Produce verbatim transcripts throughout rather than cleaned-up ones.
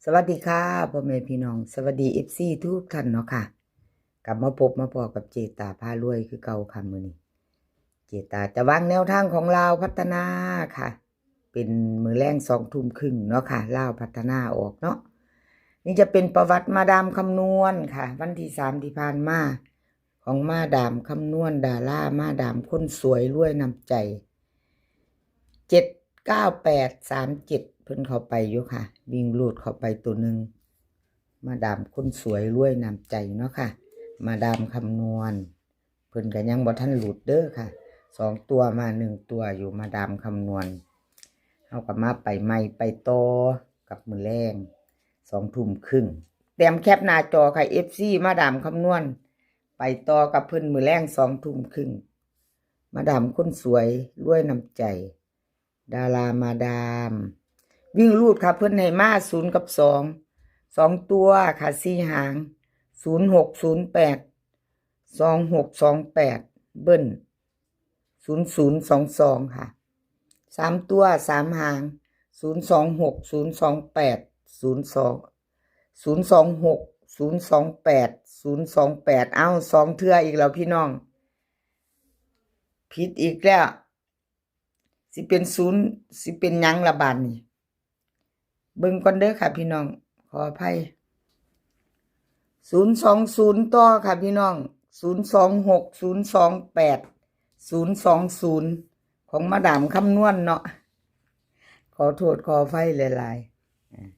สวัสดีค่ะ พ่อแม่พี่น้อง สวัสดี เอฟซี ทุกท่านเนาะค่ะ กลับมาพบมาพ้อกับเจตาพารวยคือเก่าค่ะ มื้อนี้ เจตาจะวางแนวทางของลาวพัฒนาค่ะ เป็นมื้อแลงสองทุ่มครึ่งเนาะค่ะ ลาวพัฒนาออกเนาะ นี่จะเป็นประวัติมาดามคำนวณค่ะ วันที่สามที่ผ่านมา ของมาดามคำนวณดารา มาดามคนสวยรวยน้ำใจ เจ็ดเก้าแปดสามเจ็ด เพิ่นเข้าไปอยู่ค่ะ วิ่งรูดเข้าไปตัวหนึ่ง มาดามคนสวยรวยน้ำใจเนาะค่ะ มาดามคำนวณ เพิ่นก็ยังบ่ทันหลุดเด้อค่ะ สองตัวมาหนึ่งตัวอยู่ มาดามคำนวณ เฮาก็มาไปใหม่ไปต่อกับมื้อแลงสองทุ่มครึ่ง เตรียมแคปหน้าจอค่ะ เอฟซี มาดามคำนวณ ไปต่อกับเพิ่นมื้อแลงสองทุ่มครึ่ง มาดามคนสวยรวยน้ำใจ ดารามาดาม วิ่งรูดค่ะ เพิ่นให้มาศูนย์กับสอง สองตัวค่ะ สี่หาง ศูนย์หกศูนย์แปด สองหกสองแปด เบิ้ล ศูนย์ศูนย์สองสอง ค่ะ สามตัว สามหาง ศูนย์สองหก ศูนย์สองแปด ศูนย์สอง ศูนย์สองหก ศูนย์สองแปด ศูนย์สองแปด เอ้า สองเทื่ออีกแล้วพี่น้อง ผิดอีกแล้ว สิเป็นศูนย์ สิเป็นหยังละบาดนี้ เบิ่งก่อนเด้อค่ะพี่น้อง ขออภัย ศูนย์สองศูนย์ ต่อค่ะพี่น้อง ศูนย์สองหก ศูนย์สองแปด ศูนย์สองศูนย์ ของมาดามคำนวณเนาะ ขอโทษขออภัยหลายๆ อ่า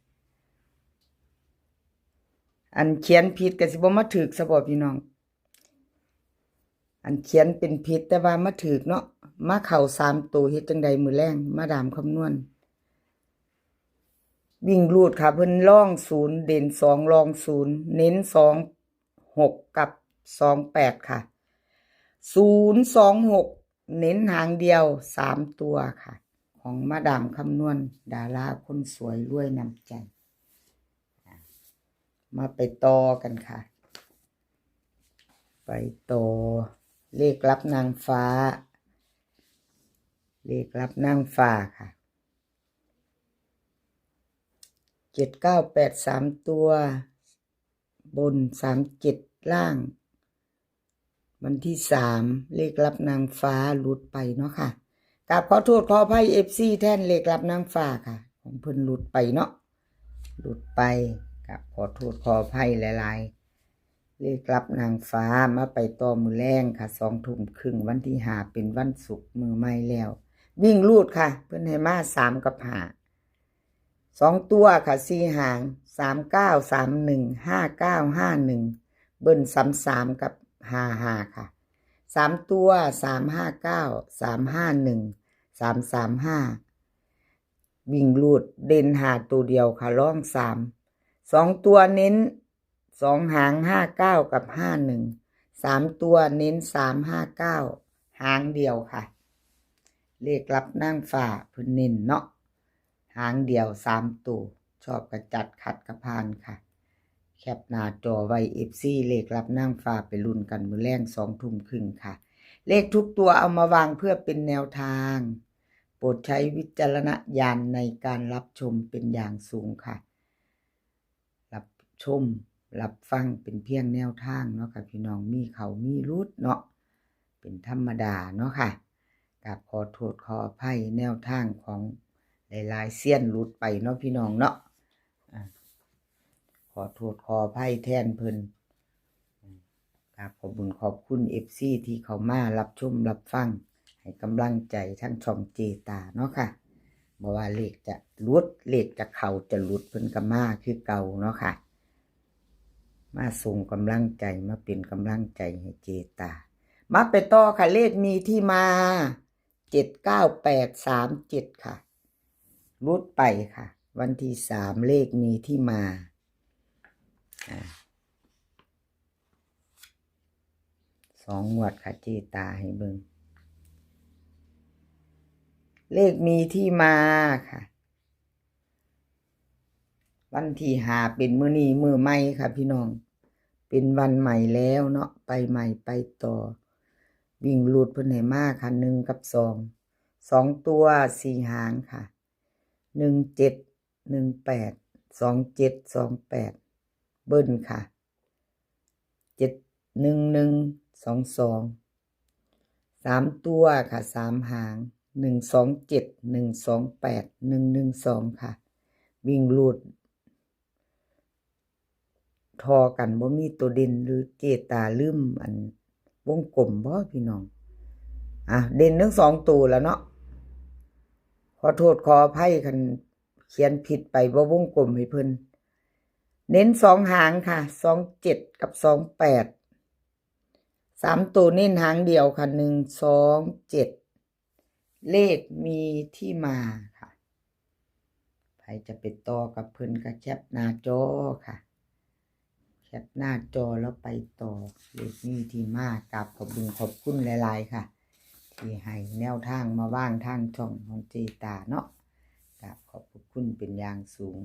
อันเขียนผิดก็สิบ่มาถืกซะบ่พี่น้อง อันเขียนเป็นผิดแต่ว่ามาถืกเนาะ มาเข้าสามตัว เฮ็ดจั่งใดมื้อแลง มาดามคำนวณ วิ่งรูดค่ะ เพิ่นรองศูนย์ เด่นสอง รองศูนย์ เน้นสองหกกับสองแปดค่ะ ศูนย์สองหก เน้นหางเดียวสามตัวค่ะ ของมาดามคำนวณ ดาราคนสวยรวยน้ำใจ มาไปต่อกันค่ะ ไปต่อ เลขลับนางฟ้า เลขลับนางฟ้าค่ะ เจ็ดเก้าแปด สามตัว บน สามเจ็ด ล่าง วันที่สาม เลขลับนางฟ้าหลุดไปเนาะค่ะ กราบขอโทษขออภัย เอฟซี แทนเลขลับนางฟ้าค่ะ ของเพิ่นหลุดไปเนาะ หลุดไป กราบขอโทษขออภัยหลายๆ เลขลับนางฟ้า มาไปต่อมื้อแลงค่ะ สองทุ่มครึ่ง วันที่ห้า เป็นวันศุกร์มื้อใหม่แล้ว วิ่งรูดค่ะ เพิ่นให้มาสามกับห้า สองตัวค่ะ สี่หาง สามเก้าสามหนึ่ง ห้าเก้าห้าหนึ่ง เบิ้ลสามสามกับห้าห้าค่ะ สามตัว สามห้าเก้า สามห้าหนึ่ง สามสามห้า วิ่งรูดเด่นห้าตัวเดียวค่ะ รองสาม สองตัวเน้น สองหาง ห้าเก้ากับห้าหนึ่ง สามตัวเน้น สามห้าเก้า หางเดียวค่ะ เลขลับนางฟ้าเพิ่นเน้นเนาะ หางเดียวสามตัว ชอบกะจัด ขัดกะผ่านค่ะ แคปหน้าจอไว้ เอฟซี เลขลับนางฟ้าไปลุ้นกันมื้อแลงสองทุ่มครึ่งค่ะ เลขทุกตัวเอามาวางเพื่อเป็นแนวทาง โปรดใช้วิจารณญาณในการรับชมเป็นอย่างสูงค่ะ รับชม รับฟังเป็นเพียงแนวทางเนาะค่ะพี่น้อง มีเข้ามีหลุดเนาะ เป็นธรรมดาเนาะค่ะ กราบขอโทษขออภัยแนวทางของหลายๆเซียนหลุดไปเนาะพี่น้องเนาะ อ่า ขอโทษขออภัยแทนเพิ่น กราบขอบบุญขอบคุณ เอฟซี ที่เข้ามารับชมรับฟัง ให้กำลังใจทั้งช่องเจตาเนาะค่ะ บ่ว่าเลขจะหลุด เลขจะเข้าจะหลุด เพิ่นก็มาคือเก่าเนาะค่ะ มาส่งกำลังใจ มาเป็นกำลังใจให้เจตา มาไปต่อค่ะ เลขมีที่มา เจ็ดเก้าแปดสามเจ็ด ค่ะ หลุดไปค่ะ วันที่สาม เลขมีที่มา อ่า สองงวดค่ะ เจตาให้เบิ่ง เลขมีที่มาค่ะ วันที่ห้า เป็นมื้อนี้มื้อใหม่ค่ะพี่น้อง เป็นวันใหม่แล้วเนาะ ไปใหม่ไปต่อ วิ่งรูดเพิ่นให้มาค่ะ หนึ่งกับสอง สองตัว สี่หางค่ะ หนึ่งเจ็ด หนึ่งแปด สองเจ็ด สองแปด เบิ้ลค่ะ เจ็ดหนึ่งหนึ่ง สองสอง สามตัวค่ะ สามหาง หนึ่งสองเจ็ด หนึ่งสองแปด หนึ่งหนึ่งสอง ค่ะ วิ่งรูด ทอกันบ่มีตัวเด่น หรือเจตาลืมอันวงกลมบ่พี่น้อง อ่ะ เด่นทั้งสองตัวแล้วเนาะ ขอโทษขออภัยคันเขียนผิดไป บ่วงกลมให้เพิ่น เน้นสองหางค่ะ สองเจ็ด กับ สองแปด สามตัวเน้นหางเดียวค่ะ หนึ่งสองเจ็ด เลขมีที่มาค่ะ ใครจะไปต่อกับเพิ่นก็แคปหน้าจอค่ะ แคปหน้าจอแล้วไปต่อ เลขมีที่มา กราบขอบคุณขอบคุณหลายๆค่ะ ที่ให้แนวทางมาว่างทางช่องของเจตาเนาะ กราบขอบพระคุณเป็นอย่างสูง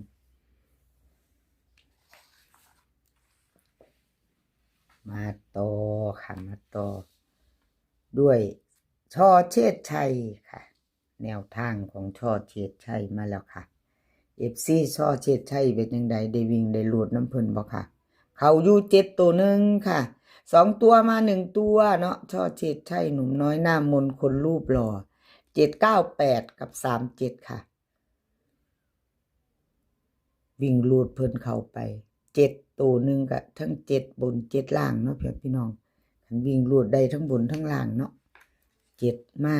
มาต่อค่ะ มาต่อ ด้วย ชอเชษชัยค่ะ แนวทางของชอเชษชัยมาแล้วค่ะ เอฟซี ชอเชษชัยเป็นจั่งใด ได้วิ่งได้รูดนำเพิ่นบ่ค่ะ เข้าอยู่เจ็ดตัวหนึ่งค่ะ สองตัวมาหนึ่งตัวเนาะ ชอเชษชัยหนุ่มน้อยหน้ามนคนรูปหล่อ เจ็ดเก้าแปด กับ สามเจ็ด ค่ะ วิ่งรูดเพิ่นเข้าไป เจ็ดตัวหนึ่งก็ทั้งเจ็ดบนเจ็ดล่างเนาะพี่น้อง คันวิ่งรูดได้ทั้งบนทั้งล่างเนาะ เจ็ดมา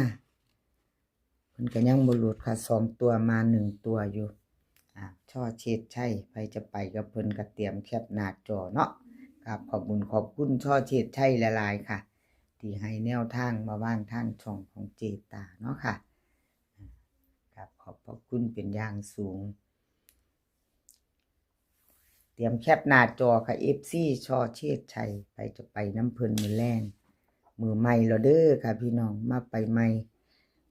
เพิ่นก็ยังบ่รูดค่ะ สองตัวมาหนึ่งตัวอยู่ อ่า ชอเชษชัย ใครจะไปกับเพิ่นก็เตรียมแคปหน้าจอเนาะ กราบขอบคุณขอบคุณชอเชษชัยหลายๆค่ะ ที่ให้แนวทางมาว่างทางช่องของเจตาเนาะค่ะ กราบขอบพระคุณเป็นอย่างสูง เตรียมแคปหน้าจอค่ะ เอฟซี ชอเชษชัย ไปจะไปนำเพิ่นมื้อแลง มื้อใหม่แล้วเด้อค่ะพี่น้อง มาไปใหม่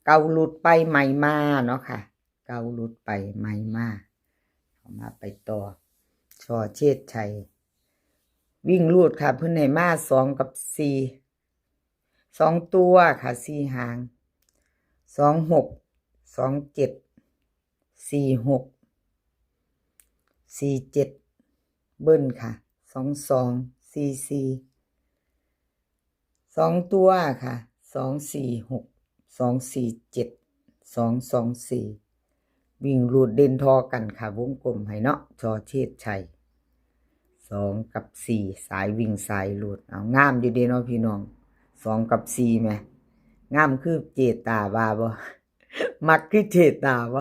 เก่าหลุดไปใหม่มาเนาะค่ะ เก่าหลุดไปใหม่มา เอามาไปต่อ ชอเชษชัย วิ่งรูดค่ะ เพิ่นให้มาสองกับสี่ สองตัวค่ะ สี่หาง สองหก สองเจ็ด สี่หก สี่เจ็ด เบิ้ลค่ะ สองสอง สี่สี่ สองตัวค่ะ สองสี่หก สองสี่เจ็ด สองสองสี่ วิ่งรูดเด่นทอกันค่ะ วงกลมให้เนาะ ชอเชษชัย สองกับสี่ สายวิ่งสายรูด เอางามอยู่เด้เนาะพี่น้อง สองกับสี่แหม งามคือเจตาว่าบ่ มักคือเจตาบ่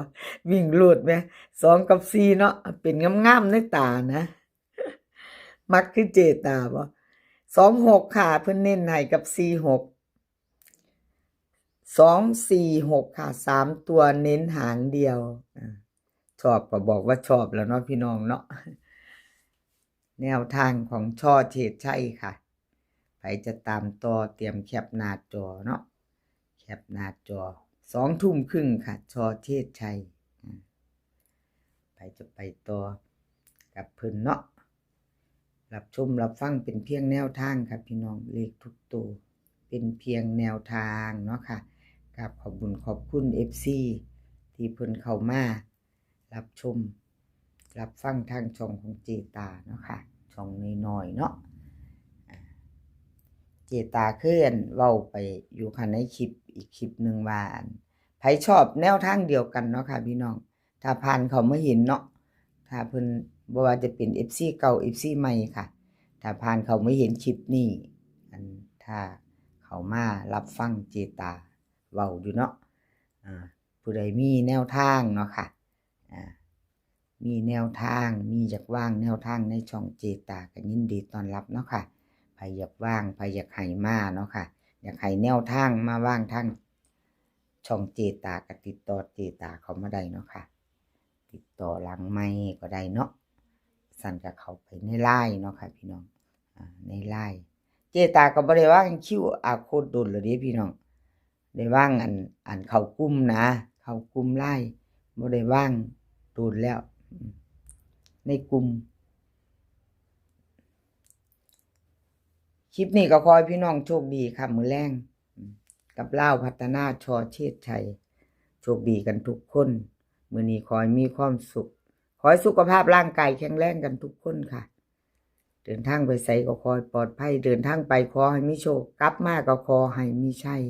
วิ่งรูดแหม สองกับสี่เนาะ เป็นงามๆในตานะ มักคือเจตาบ่ สองหก ค่ะ เพิ่นเน้นให้กับสี่หก สองสี่หก ค่ะ สามตัวเน้นหางเดียว อ่า ชอบก็บอกว่าชอบแล้วเนาะพี่น้องเนาะ แนวทางของชอเชษชัยค่ะ ใครจะตามต่อเตรียมแคปหน้าจอเนาะ แคปหน้าจอ สองทุ่มครึ่งค่ะ ชอเชษชัย อ่า ใครจะไปต่อกับเพิ่นเนาะ รับชมรับฟังเป็นเพียงแนวทางค่ะพี่น้อง เลขทุกตัวเป็นเพียงแนวทางเนาะค่ะ กราบขอบบุญขอบคุณ เอฟซี ที่เพิ่นเข้ามารับชม รับฟังทางช่องของเจตาเนาะค่ะ ช่องน้อยๆเนาะ อ่า เจตาเคยอันเว้าไปอยู่ค่ะในคลิปอีกคลิปหนึ่งว่าอัน ไผชอบแนวทางเดียวกันเนาะค่ะพี่น้อง ถ้าผ่านเข้ามาเห็นเนาะ ถ้าเพิ่น บ่ว่าจะเป็น เอฟซี เก่า เอฟซี ใหม่ค่ะ ถ้าผ่านเข้ามาเห็นคลิปนี้ อัน ถ้าเข้ามารับฟังเจตาเว้าอยู่เนาะ อ่า ผู้ใดมีแนวทางเนาะค่ะ อ่า มีแนวทาง มีอยากวางแนวทางในช่องเจตาก็ยินดีต้อนรับเนาะค่ะ ไผอยากวาง ไผอยากให้มาเนาะค่ะ อยากให้แนวทางมาวางทางช่องเจตาก็ติดต่อเจตาเข้ามาได้เนาะค่ะ ติดต่อหลังไมค์ก็ได้เนาะ สั่นก็เข้าไปในไลน์เนาะค่ะพี่น้อง อ่า ในไลน์ เจตาก็บ่ได้วาง คิวอาร์ โค้ด โดนแล้วเด้พี่น้อง ได้วางอัน อันเข้ากลุ่มนะ เข้ากลุ่มไลน์ บ่ได้วางโดนแล้ว อืม ในกลุ่ม คลิปนี้ก็ขอให้พี่น้องโชคดีค่ะ มื้อแลง อืม กับลาวพัฒนา ชอเชษชัย โชคดีกันทุกคน มื้อนี้ขอให้มีความสุข อให้สุขภาพร่างกายแข็งแรงกันทุกคนค่ะ เดินทางไปไสก็ขอให้ปลอดภัย เดินทางไปขอให้มีโชค กลับมาก็ขอให้มีชัย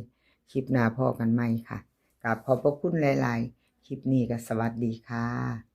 คลิปหน้าพ้อกันใหม่ค่ะ กราบขอบพระคุณหลายๆ คลิปนี้ก็สวัสดีค่ะ